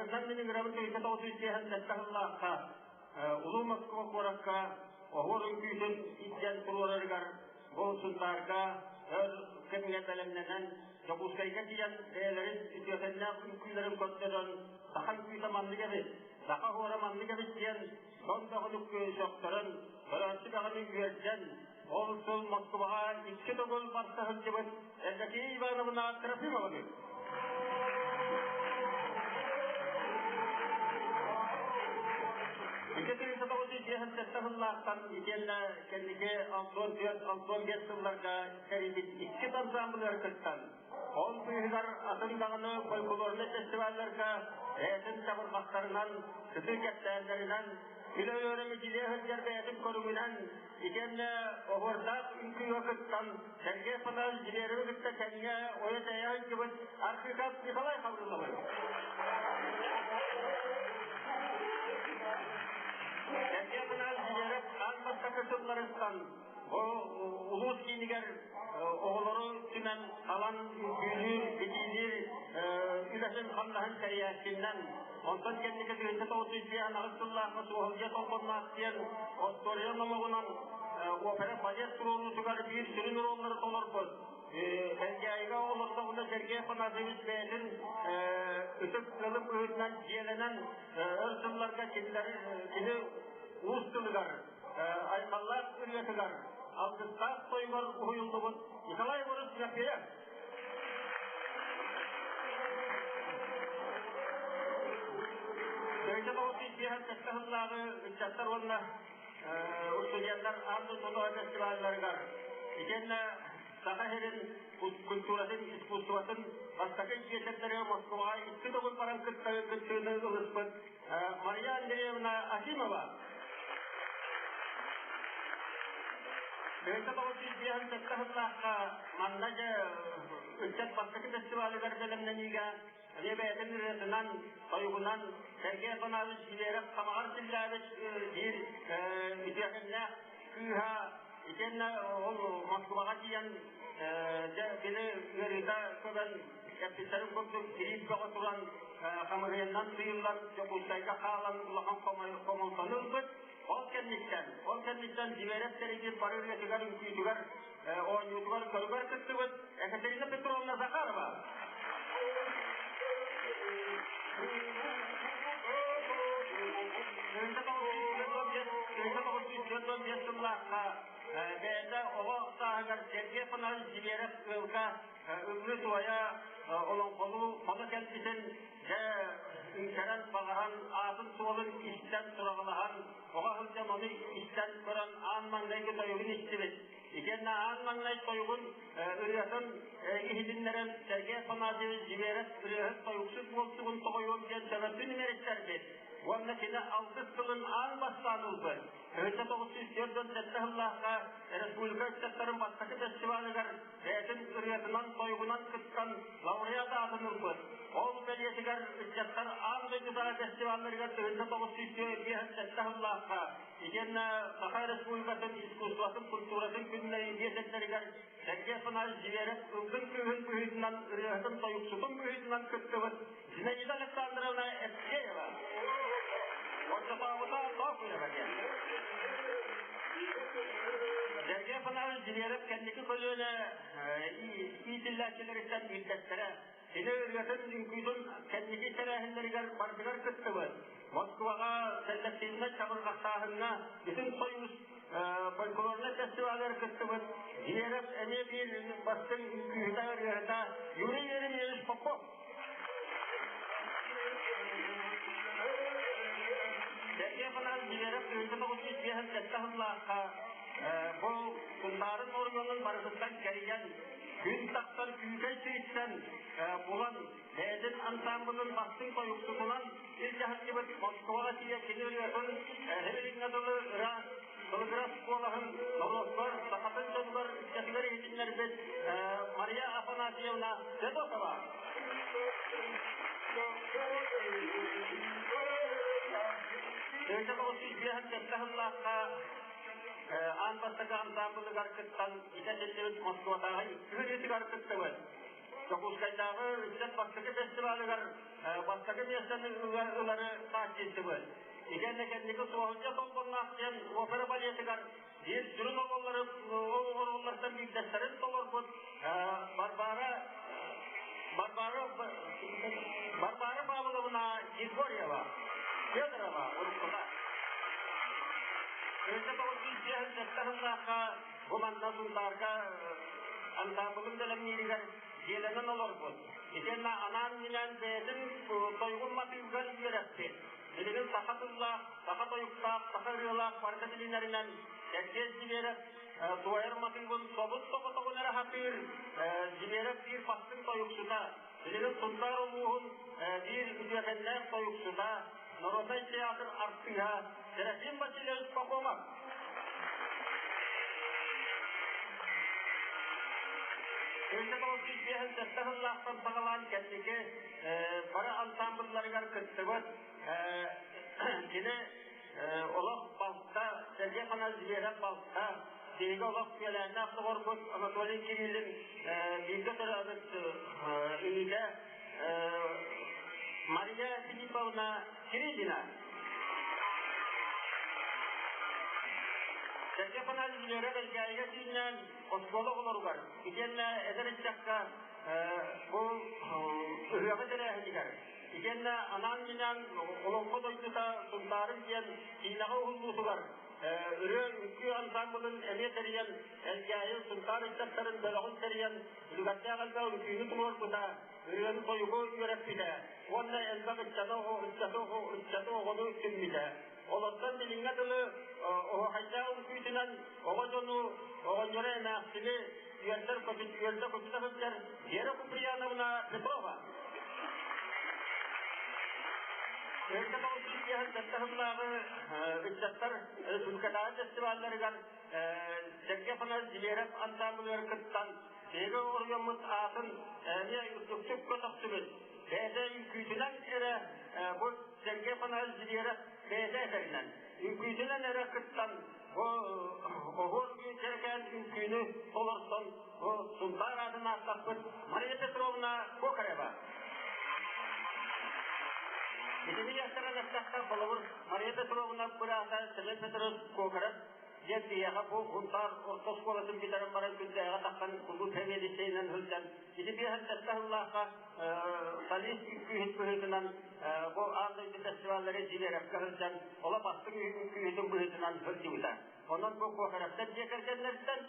Бастакынан мин ыҥырабын 1997 сыллаахха Улуу Москва куоракка оһуор үҥкүүтүн илдьэн туруорарыгар бу Сунтаарга өр кэмҥэ бэлэмнэнэн Дьокуускайга тиийэн бэйэлэрин үтүөкэннээх үҥкүүлэрин көрдөрөн саха үҥкүүтэ маннык эбит, саха оһуора маннык эбит диэн дьон бөҕөнү сөхтөрөн, көрөөччү бөҕөнү үөрдэн, ол сыл Москваҕа икки төгүл барса сылдьыбыт Евдокия Ивановна Трофимованы. Икки тыһыынча 957 сыллаахтан итиэннэ кэнники 64-65 сылларга тэрийбит икки ансаамбылыгар кыттан, ол быыһыгар атын даҕаны фольклорнай фестивалларга бэйэтин чабырҕахтарынан, сытыы кэпсээннэринэн, күлэ-үөрэ мичилиэ сылдьар бэйэтин көрүҥүнэн, итиэннэ оһуордаах үҥкүүгэ кыттан, Сергей Афанасьевич Зверевы кытта тэҥҥэ ойо-тэйэ сылдьыбыт Архипов Николай Хаврилович. Сергей Афанасьевич Зверев аан бастакы сылларыттан улуус киинигэр оҕолору түмэн талан үҥкүүлүүр, битиилиир үлэтин-хамнаһын тэрийээччиннэн, онтон кэнники 1998 сыллаахха Суоһулдьа Толбонноох диэн остуоруйа номоҕунан опера балет туруоруутугар биир сүрүн оруоллары толорбут. Элгээйигэ олордоҕуна Сергей Афанасьевич бэйэтин ытык ыалын быһыытынан дьиэлэнэн өр сылларга кинилэри кини уус тылыгар айхаллаах ырыатыгар алгыстаах тойугар уһуйуллубут Николай Егорович Тимофеев. Бэйэтэ 957 сыллааҕы ыччаттар уонна устудьуоннар аан дойду фестивалларыгар итиэннэ Саха сирин культуратын, искусствотын бастакы биэчэрдэрэ Москваҕа икки төгүл баран кыттыыны ылыспыт Мария Андреевна Акимова. Бэйэтэ 957 сыллаахха манна дьэ ыччат бастакы фестивалыгар бэлэмнэниигэ эмиэ бэйэтин ырыатынан, тойугунан Сергей Афанасьевич Зверев хамаҕар силлээбит биир үтүөкэннээх кыыһа итиэннэ ол Москваҕа тиийэн дьэ били ыарыыта көбөн эппиттэрин курдук кириип бөҕө туран хамыһыйаннан сыыйыллан Дьокуускайга хаалан улахан хомолтону ылбыт. Ол кэнниттэн Зверев тэрийбит бары ырыатыгар, үҥкүүтүгэр, оонньуутугар, көрүгэр кыттыбыт Екатерина Петровна Захарова. 1945 сыллаахха бэйэтэ оҕо сааһыгар Сергей Афанасьевич Зверев ыалга ыллыы-туойа олоҥхолуу хоно кэлбитин дьэ үҥсэрэн баҕаран аатын-суолун истэн сураҕалаһан оҕо сылдьан ону истэн көрөн аан маҥнайгы тойугун истибит. Итиэннэ аан маҥнай тойугун ырыатын иһитиннэрэн Сергей Афанасьевич Зверев ырыаһыт тойуксут буолсугун тоҕойуом диэн төбөтүн имэриттэрбит уонна кини алтыс сылын аан бастаан ылбыт. 1947 сыллаахха республика ыччаттарын бастакы фестивалыгар бэйэтин ырыатынан, тойугунан кыттан лауреат аатын ылбыт. Ол бэлиэтигэр ыччаттар аан дойдутааҕы фестивалларыгар 1957 сыллаахха итиэннэ Саха Республикатын искусствотын, культуратын күннэрин биэсэллэригэр Сергей Афанасьевич Зверев ылгын кыыһын быһыытынан, ырыаһытын, тойуксутун быһыытынан кыттыбыт Зинаида Александровна Евсеева. Оччотооҕута Тоокуева диэн. Сергей Афанасьевич Зверев кэнники көлүөнэ иитиллээччилэриттэн биирдэстэрэ. Кини ырыатын, үҥкүүтүн кэнники тэрээһиннэригэр барытыгар кыттыбыт. Москваҕа коллективнай чабырҕахтааһыҥҥа бүтүн Союз фольклорнай фестивалыгар кыттыбыт. Зверев эмиэ биир бастыҥ үҥкүүһүтэ, ырыаһыта Юрий Еремеевич Попов. Сергей Афанасьевич Зверев 1957 сыллаахха бу Сунтаарын оройуонун барытыттан кэрийэн күн тахсар күүкэй сириттэн булан бэйэтин ансаамбылын бастыҥ тойуксутунан илдьэ сылдьыбыт Москваҕа тиийэ кини ырыатын Эһилиҥҥэ дылы ыраас Былыгырас куолаһын норуоккар, сахатын дьонугар иччэтигэр иһитиннэрбит Мария Афанасьевна Федотова. 1957 сыллаахха аан бастакы ансаамбылыгар кыттан итэ силлибит Москватааҕы икки ырыытыгар кыттыбыт. Дьокуускайдааҕы ыччат бастакы фестивалыгар бастакы миэстэни ылары хааччыйдыбыт. Итиэннэ кэнники Суоһулдьа Толбонноох диэн опера балетыгар биир сүрүн оруоллары оруоллартан биирдэстэрин толорбут Варвара Варвара Варвара Павловна Егорьева Федорова уруккута. 1957 сыллаахха бу манна Сунтаарга ансаамбылын бэлэмнииригэр дьиэлэнэн олорбут. Итиэннэ анаан-минээн бэйэтин тойугун матыыбыгар үөрэппит. Билигин саха тыллаах, саха тойуктаах, саха ырыалаах барыта билинэринэн Сергей Зверев туойар матыыбын собус-соҕотоҕун эрэ сатыыр Зверев биир бастыҥ тойуксута, билигин Сунтаар улууһун биир үтүөкэннээх тойуксута, народнай театр артыыһа Серафим Васильевич Пахомов. Тыынча 957 сыллаахтан саҕалаан кэнники бары ансамблларыгар кыттыбыт. Кини олох балта, Сергей Афанасьевич Зверев балта, биһиги олох үөлээннээх доҕорбут Анатолий Кириллин бииргэ төрөөбүт инитэ Мария Филипповна Кириллина. Сергей Афанасьевич Зверев Элгээйигэ сүүннээн оскуола оҕолоругар итиэннэ эдэр ыччакка бу ыһыаҕы тэрээһинигэр итиэннэ анаан-минээн Олоҥхо дойдута Сунтаарым диэн киинэҕэ уһуллуутугар ырыа үҥкүү ансаамбылын эмиэ тэрийэн Элгээйи Сунтаар ыччаттарын бөлөҕүн тэрийэн үлүгэрдээх элбэх үҥкүүнү туруорбута, ырыаны-тойугу үөрэппитэ уонна элбэх ыччаты ыччаты ыччаты оҕону түммүтэ. Олортон билиҥҥэ дылы оһуохайдаах үҥкүүтүнэн оҕо дьону, оҕонньору эмээхсини үөрдэр үөрдэ көтүтэ сылдьар Вера Куприяновна Петрова. 1997 сыллааҕы ыччаттар республикатааҕы фестивалларыгар Сергей Афанасьевич Зверев ансамблыгар кыттан биһиги оройуоммут аатын эмиэ үрдүктүк көтөхтүбүт. Бэйэтэ үҥкүүтүнэн эрэ бу Сергей Афанасьевич Зверев бэйэтэ этэринэн үҥкүүтүнэн эрэ кыттан бу оһуор дьэрэкээн үҥкүүнү толорсон бу Сунтаар аатын ааттаппыт Мария Петровна Кокарева. Итини ястаран эттэххэ, холобур, Мария Петровна быраата Семен Петрович Кокарев диэн киһиэхэ бу Сунтаар орто оскуолатын бүтэрэн баран күндээҕэ тахсан кулууп сэбиэдиссэйинэн сылдьан ити 57 сыллаахха солист үҥкүүһүт быһыытынан бу аан дойду фестиваллары Зверевкэ сылдьан оло бастыҥ үҥкүүһүтүн быһыытынан сылдьыбыта. Онон бу Куохаровтар дьиэ кэргэннэриттэн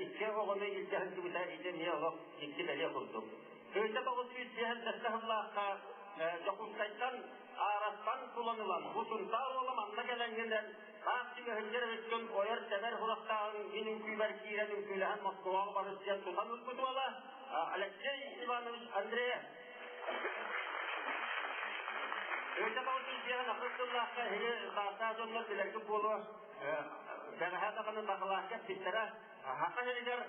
икки оҕону илдьэ сылдьыбыта ити эмиэ олох икки бэлиэ курдук. 1957 сыллаахха Дьокуускайтан Аараттан тулан ылан бу Сунтаар уола манна кэлэҥҥинэн таах сүгэһиллэр эбиккин ойор-тэбэр сурахтааҕыҥ мин үҥкүүбэр киирэн үҥкүүлэһэн Москваҕа барыс диэн тутан ылбыт уола Алексей Иванович Андреев. Өйдө тоҕус ахсыс сыллаахха эһиги саастаах дьоннор билэргит буолуо бэҕэһээ даҕаны бакалаахка эппиттэрэ Саха сиригэр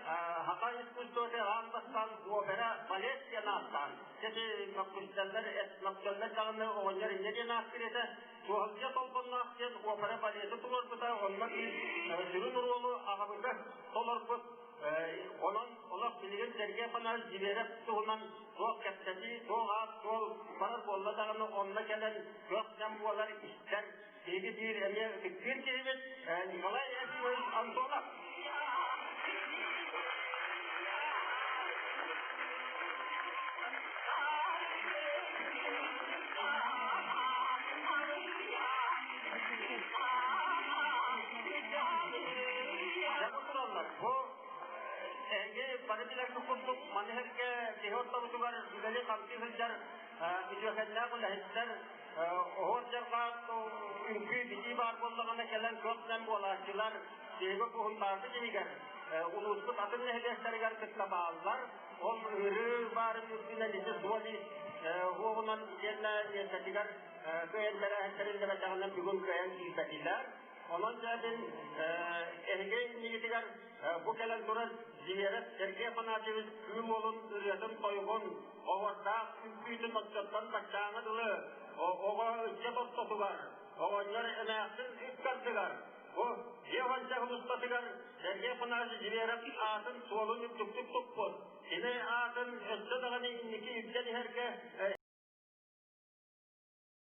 саха искусствота аан бастаан опера, балет диэн ааттаан ити мөккүстэллэр мөккүстэллэр даҕаны оҕонньор инньэ диэн ааттыыр этэ Суоһалдьыйа Толбонноох диэн опера балеты туруорбута онно биир сүрүн оруолу аҕабыта толорбут. Онон олох билигин Сергей Афанасьевич Зверев туһунан туох кэпсэтии, туох аат-суол барар буолла даҕаны онно кэлэн көх-нэм буолар истэр биһиги биир эмиэ ытыктыыр киһибит Николай Ефимович Антонов. Дьэ бу тураллар. Бу эһиги бары билэргит курдук маны сэргэ киһи ортобутугар үлэли-хамсыы сылдьар үтүөкэннээх үлэһиттэр оһуор дьарҕаат үҥкүү-битии баар буоллаҕына кэлэн көх-нэм буолааччылар биһиги Уһунтаарбыт иһигэр улууспут атын нэһилиэктэригэр кытта бааллар. Ол ыарыы баарын үрдүнэн ити суол-иис уоҕунан итиэннэ миэстэтигэр кыайан тэрээһин тэриллибэтэҕинэн бүгүн кыайан киирбэтилэр. Онон дьэ мин эһиги иннигитигэр бу кэлэн турар Зверев Сергей Афанасьевич Кыым уолун ырыатын-тойугун, оһуордаах үҥкүүтүн оччоттон баччааҥҥа дылы оҕо ыччат ортотугар, оҕонньор эмээхсин ыккардыгар бу дьиэ уонча устатыгар Сергей Афанасьевич Зверев аатын-суолун үрдүктүк туппут. Кини аатын өссө даҕаны инники илдьэн иһэргэ.